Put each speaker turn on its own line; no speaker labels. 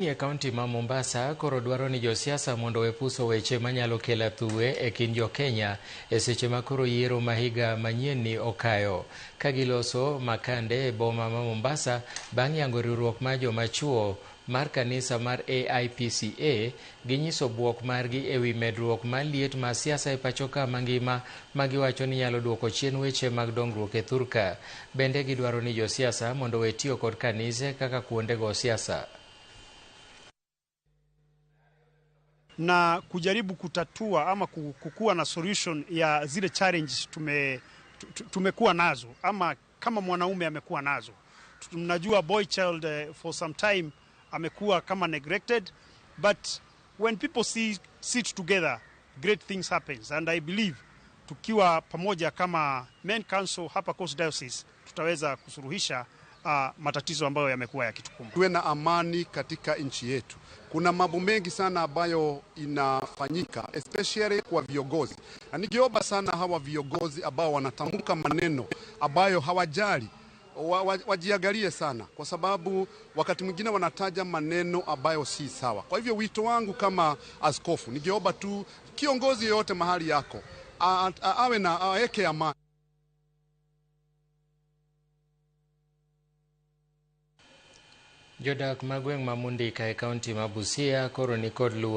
E kaunti ma Mombasa koro dwaro ni josiasa mondo owe puso weche manyalo kelo athuwe e kind jo-Kenya e seche ma koro yiero ma higa manyienni okayo. Ka giloso makande e boma ma Mombasa bang' yango riwruok mar joma chuo mar kanisa mar AIPCA, ginyiso buok margi e wi medruok mar liet mar siasa e pachoka mangima ma giwacho ni nyalo duoko chien weche mag dongruok e thurka. Bende gidwaro ni josiasa mondo owe tiyo kod kanise kaka kuonde go siasa.
Na kujaribu kutatua ama kukuwa na solution ya zile challenges tumekuwa nazo ama kama mwanaume amekuwa nazo. Tunajua boy child for some time amekuwa kama neglected, but when people sit together, great things happens, and I believe tukiwa pamoja kama Men Council hapa Coast Diocese tutaweza kusuluhisha matatizo ambayo yamekuwa yakitukumba.
Tuwe na amani katika nchi yetu. Kuna mambo mengi sana ambayo inafanyika especially kwa viongozi, na ningeomba sana hawa viongozi ambao wanatamka maneno ambayo hawajali wajiangalie sana, kwa sababu wakati mwingine wanataja maneno ambayo si sawa. Kwa hivyo wito wangu kama askofu, ningeomba tu kiongozi yeyote mahali yako awe na aweke amani.
Jodak ma gweng' ma Mundika e kaunti ma Busia koro nikod luoro.